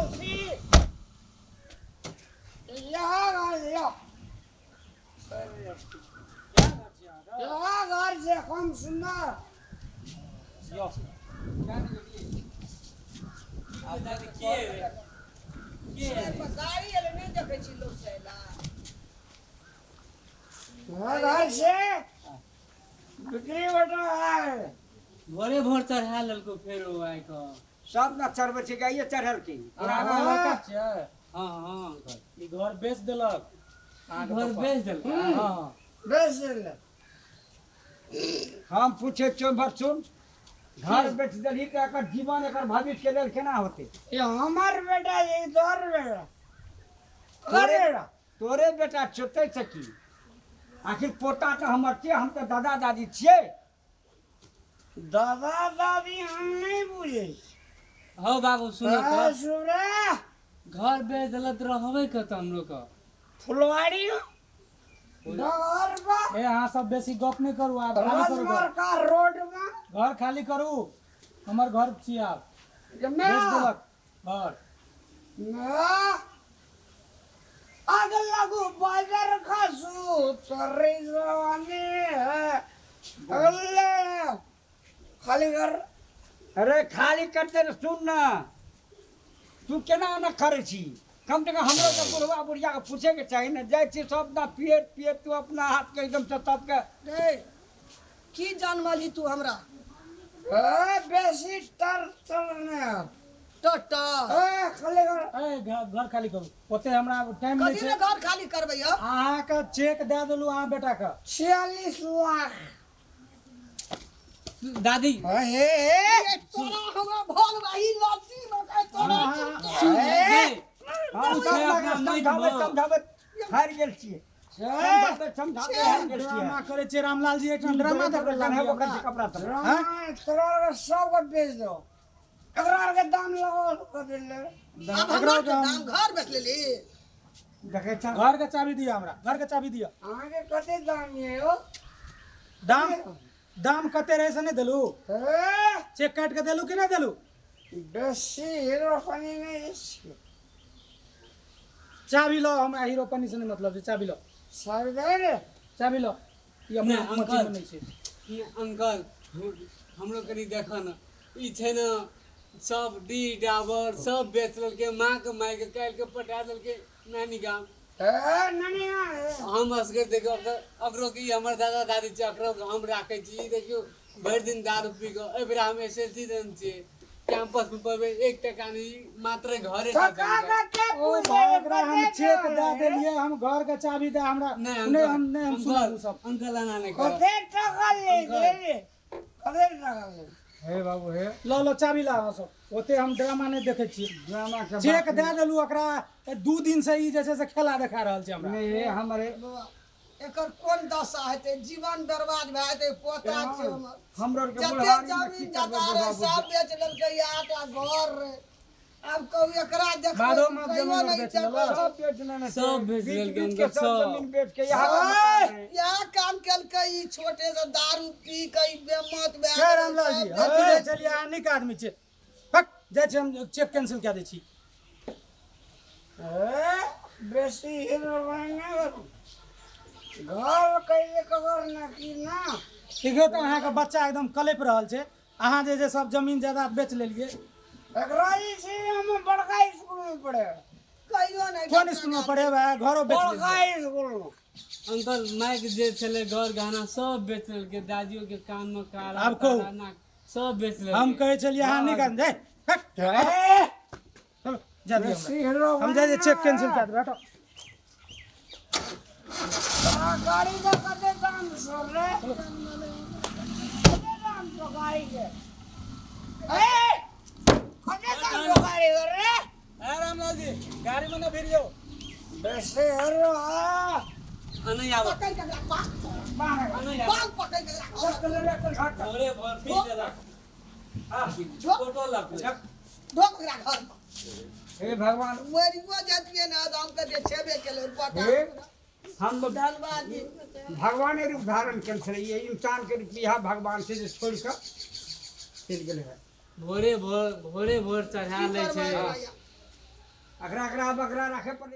मौसी यहाँ घर यौ यहाँ घर छै कम सुन्दर यौ के के गाड़ी एलै नहि देखै छी लोक से एला यहाँ घर छै बिक्री बटा है भोरे भोर चढ़ा लेलको फेर ओ आइ कऽ सब ने चढ़बै छै गाइये चढ़लखिन अहाँके लड़का छियै हँ हँ अंकल ई घर बेच देलक अहाँके घर पप्पा। बेच देलकै हँ बेच देलक हम पूछे छियौ भरसुन घर बेच देलही तऽ एकर जीवन एकर भविष्य के लेल केना होतै ये हमर बेटा ये तोहर बेटा तोहर तोरे बेटा तोरे बेटा छोटे छै की आखिर पोता तऽ हमर छियै हम तऽ दादा दादी छियै दादा दादी हम नहीं बुझे हौ बाबू सुनो तऽ सुरे घर बेच देलक तऽ रहबै कतऽ हमरो के फुलवाड़ी डगर पर ए अहाँ सब बेसी गप नहि करू आब खाली करू घर। राजमार्ग का रोड में घर खाली करू हमर घर छी आब बेच देलक घर आग लागू बाजार खासू तोरी जवानी है अगले खाली कर अरे खाली करते ने सुन ना तू केना एना करै छी कम से कम हमरो तऽ बुढ़वा बुढ़ियाके पूछेके चाही ने जाइ छी सब ना पियैत पियैत तू अपना हाथके एकदम से सबके रे की जानमलही तू हमरा ए बेसी तर तर ने टटा ए खाली कर ए घर खाली करू ओते हमरा टाइम नहि कथी छै ने घर खाली करबै हम अहाँके चेक दए देलहुँ अहाँ बेटाके 46 लाख दादी हे हे ए, तोरा हमरा भल भाई लस्सी मकै तोरा सुन ए, गे हम छै अपना माटि समझाबैत मे। समझाबैत हारि गेल छियै समझाबैत समझाबैत हारि गेल छियै ड्रामा करै छियै रामलाल जी एकटा ड्रामा देखबै पेन्हबो करै छै कपड़ा सब ड्रामा तोरा सब के बेच दो एकरा आर के दाम लगाओ कथी ले आब हमरा के दाम घर बेच लेली देखै छ घर के चाबी दिअ हमरा घर के चाबी दिअ अहाँके कते दाम ये हो दाम दाम कते रहै से नहि देलू ए चेक काटि के देलू कि नहि देलू बेसी हीरो पानी नहि छी चाबी लो हमरा हीरो पन्नी से नहि मतलब छै चाबी लो सब दे रे चाबी लो ई अपना नहि, मथी अंकल। में नहि छै ई अंकल हमरो कनि देखऽ ने ई छै ने सब डी डाबर सब बेच लेलकै माँके मायके काल्हिके पठा देलकै नानी गाम ए नानी हम असगर देखियौ अकरो के ई हमर दादा दादी छै अकरो के हम राखै छी ई देखियौ भरि दिन दारू पी कऽ एहि बेर हम एस एल सी देने छियै कैंपस में पढ़बै एक टका नहीं मात्र घरे तो का के ओ भाई एकरा हम चेक दए देलियै हम घर के चाबी दए हमरा नहीं नहि हम नहि हम सुनब सब अंकल एना नहि करब कते टका ले रे कते टका ले हे बाबू हे ल लो चाबी ला अहाँ सब ओते हम ड्रामा नहि देखै छियै ड्रामा के चेक दए देलू ओकरा 2 दिन से ई जे छै से खेला देखा रहल छै हमरा नहि हे हमरे एकर कोन दशा हेतै जीवन बर्बाद भए जेतै पोता छै हमर हमरो के जते बुढ़ारी में की जमीन करबै जता रहे बाबू सब बेच लेलकै आटा घर रहे आब कहू एकरा देखबै बादो में कहियो जमीन नहि बेच देखबै। लेलक। सब बेच लेने छै। सब बेच बीच लेलकै बीच के हुनकर सब सब। जमीन बेच के यहाँ मकान है। इएह काम केलकै ई छोटे से दारू पी के ई बेमत भए जय रामलाल जी सब हम जाइ छलियै अहाँ नीक आदमी छियै हक जाइ छी हम चेक कैंसिल कए दै छी ए बेसी हीरो नहि करू घर कैले कबर ना की ना देखियौ तऽ अहाँके बच्चा एकदम कलपि रहल छै अहाँ जे जे सब जमीन जायदाद बेच लेलियै एकरा जे छै हम बड़का स्कूल में पढ़े कहियो नहि कोन स्कूल में पढ़ेबै घरो बेच बड़का लेलियै स्कूल में अंकल माइक जे छलै घर गहना सब बेच लेलकै दादियो के कान में काला आब कहू। तारा, नाक सब बेच लेलकै हम कहै छलियै अहाँ नीक आदमी जाइ हक, ए चलो जा दियौ हमरा। बेसी हीरो हम जाइ छियै चेक कैंसिल कए देबै हटो गाड़ी का कते दाम छौ रे कते दाम छौ गाड़ी के ए कते दाम छौ गाड़ी के रे ए रामलाल जी गाड़ी में न भिड़ियौ बेसी हीरो आ अनै आब पकड़ के राख बाप अनै आब बाप पकड़ के राख भोरे भोर पी लेलक फोटो लग ढोक ओकरा घर में हे भगवान मरियो जतियै ने तऽ हम कहतियै छेबे केलै पता हे हम लोग धन्यवाद जी भगवाने रूप धारण केने छलै इंसान के रूप इएह भगवान छै जे छोड़ि कऽ चलि गेलै हँ भोरे भोर भोरे भोर चढ़ा की लै करबै छै भैया? अकरा अकरा बकरा राखे पड़े।